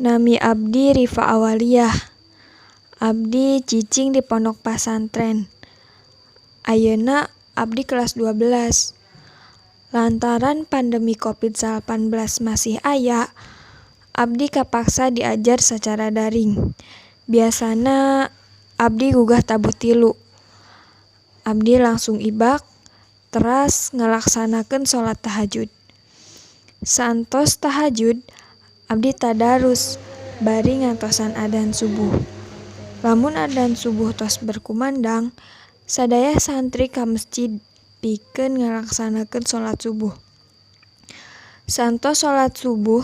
Nami abdi Rifa Awaliyah. Abdi cicing di pondok pasantren. Ayeuna abdi kelas 12. Lantaran pandemi Covid-19 masih aya, abdi kapaksa diajar sacara daring. Biasana abdi gugah tabuh 3. Abdi langsung ibak, teras ngalaksanakeun salat tahajud. Saentos tahajud, abdi tadarus bari ngantosan adzan subuh. Lamun adzan subuh tos berkumandang, sadaya santri ka mesjid pikeun ngalaksanakeun salat subuh. Saentos salat subuh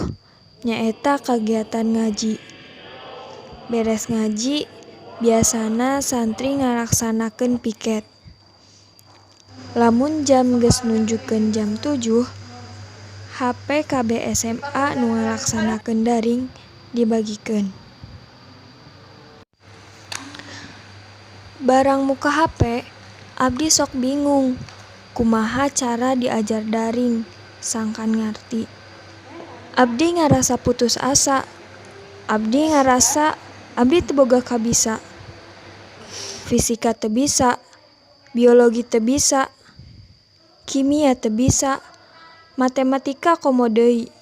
nyaeta kagiatan ngaji. Beres ngaji, biasana santri ngalaksanakeun piket. Lamun jam geus nunjukkeun jam 7, HP kabeh SMA nu ngalaksanakeun daring dibagikeun. Barang muka HP, abdi sok bingung kumaha cara diajar daring sangkan ngarti. Abdi ngarasa putus asa. Abdi ngarasa abdi teu boga kabisa. Fisika teu bisa, biologi teu bisa, kimia teu bisa, matematika komo deui.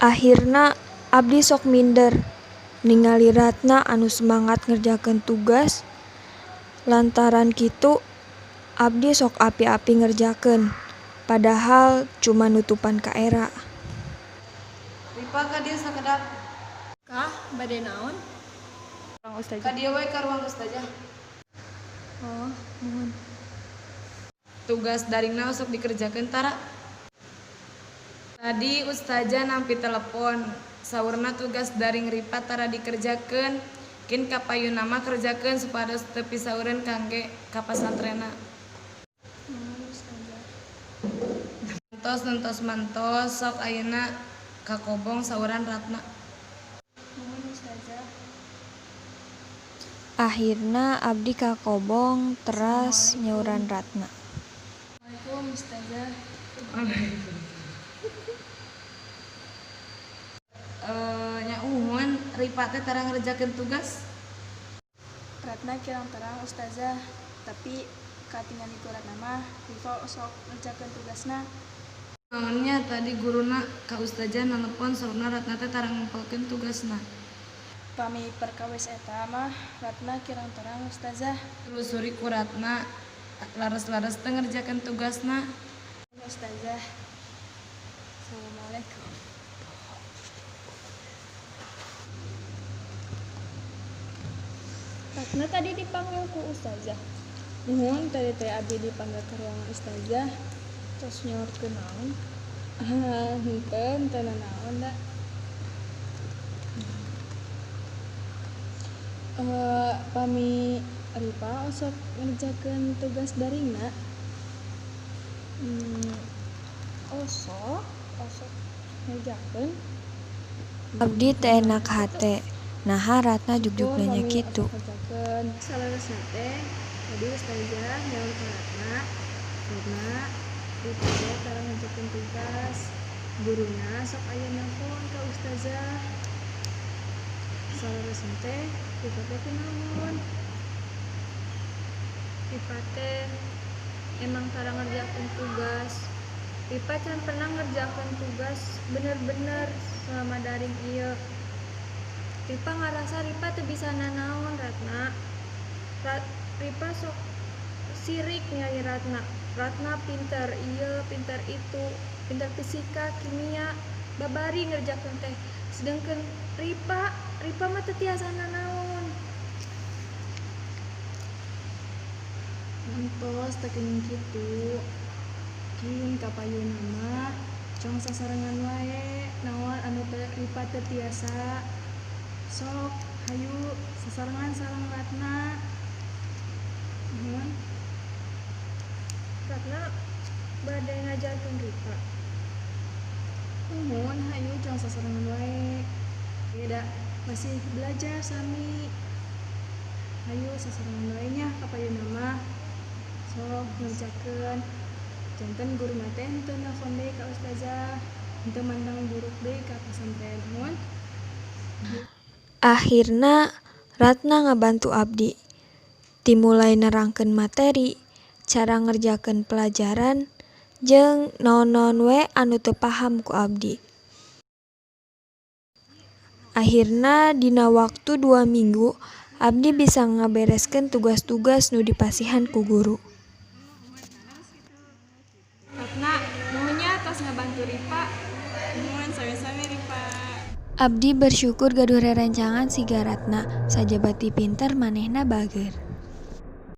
Ahirna abdi sok minder ningali Ratna anu semangat ngerjakeun tugas. Lantaran kitu abdi sok api-api ngerjakeun, padahal cuma nutupan kaera. Ripa ka dieu sakedap. Kah, bade naon? Ka dieu we ka ruang ustazah. Oh, muhun. Tugas daringna osok dikerjakeun tara? Tadi ustazah nampi telepon, saurna tugas daring Ripa tara dikerjakeun. Kin kapayunna mah kerjakeun supados teu pisaureun kangge ka pasantrenna. Muhun, ustazah. Entos entos mantos sok ayeuna ka kobong sauran Ratna. Muhun, ustazah. Ahirna abdi ka kobong teras nyauran Ratna. Assalamualaikum, ustazah. Nya uhun Ripa teh tara ngerjakeun tugas. Ratna kirang terang, ustazah, tapi katingali ku Ratna mah Rifa osok ngerjakeun tugasna. Naon nya tadi guruna ka ustazah nelepon saurna Ratna teh tara ngumpulkeun tugasna. Pami perkawis eta mah Ratna kirang terang, ustazah. Telusuri ku Ratna laras-laras teu ngerjakeun tugasna. Ustazah. Assalamualaikum. Ratna tadi dipanggil ku ustazah. Muhun, tadi teh abdi dipanggil ke ruangan ustazah. Tos nyaurkeun naon? Henteu, henteu nanaon da. Pami Ripa osok ngerjakeun tugas daringna? Osok, osok ngerjakeun. Abdi teu enak hate, naha Ratna jugjug Syukur nanya pami kitu. osok ngerjakeun. Saleresna teh tadi ustazah nyaur ka Ratna, saurna Ripa teh tara ngerjakeun tugas. Guruna sok aya nelpon ka ustazah. Saleresna teh Ripa teh kunaon? Ripa teh emang tara ngerjakeun tugas. Ripa can pernah ngerjakeun tugas bener-bener selama daring ieu. Ripa ngarasa Ripa teu bisa nanaon, Ratna. Ripa sok sirik ningali Ratna. Ratna pinter ieu, pinter itu, pinter fisika, kimia, babari ngerjakeun teh. Sedengkeun Ripa, Ripa mah teu tiasa nanaon. Entos teu kenging kitu. Kin kapayunna mah cong sasarengan wae naon anu teu Ripa teu tiasa. Sok hayu sasarengan sareng Ratna. Nuhun. Ratna bade ngajarkeun Ripa. Nuhun, hayu cong sasarengan wae. Beda masih belajar sami. Hayu sasarengan wae nya kapayunna mah. Sok ngerjakeun. Janten guru mah teh henteu nelpon deui ka ustazah. Henteu mandang buruk deui ka pasantren, muhun. Akhirna Ratna ngabantu abdi. Ti mulai nerangkeun materi, cara ngerjakeun pelajaran, jeung naon-naon we anu teu paham ku abdi. Akhirna dina waktu 2 minggu abdi bisa ngabereskeun tugas-tugas nu dipasihan ku guru. Ratna, nuhun nya tos ngabantu Ripa. Muhun, sami-sami, Ripa. Abdi bersyukur gaduh rerencangan siga Ratna, sajaba ti pinter manehna bager.